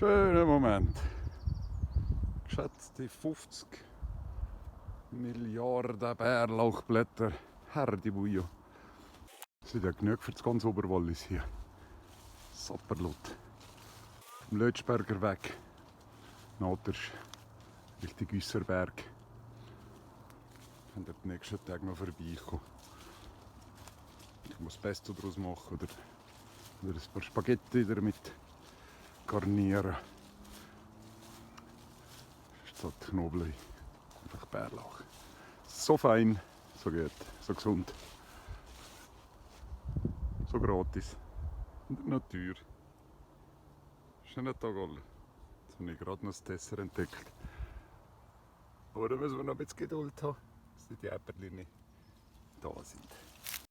Schöner Moment. Geschätzte 50 Milliarden Bärlauchblätter. Herr die Bujo. Das sind ja genug für das ganze Oberwallis hier. Sapperlot. Vom Lötschberger Weg. Natersch. Richtung Güsserberg. Und am nächsten Tag noch vorbeikommen. Ich muss das Pesto daraus machen oder ein paar Spaghetti damit garnieren. Statt Knoblauch einfach Bärlauch. So fein, so gut, so gesund, so gratis und Natur. Schönen Tag alle. Jetzt habe ich gerade noch das Dessert entdeckt. Aber da müssen wir noch ein bisschen Geduld haben, bis die Äpfelchen da sind.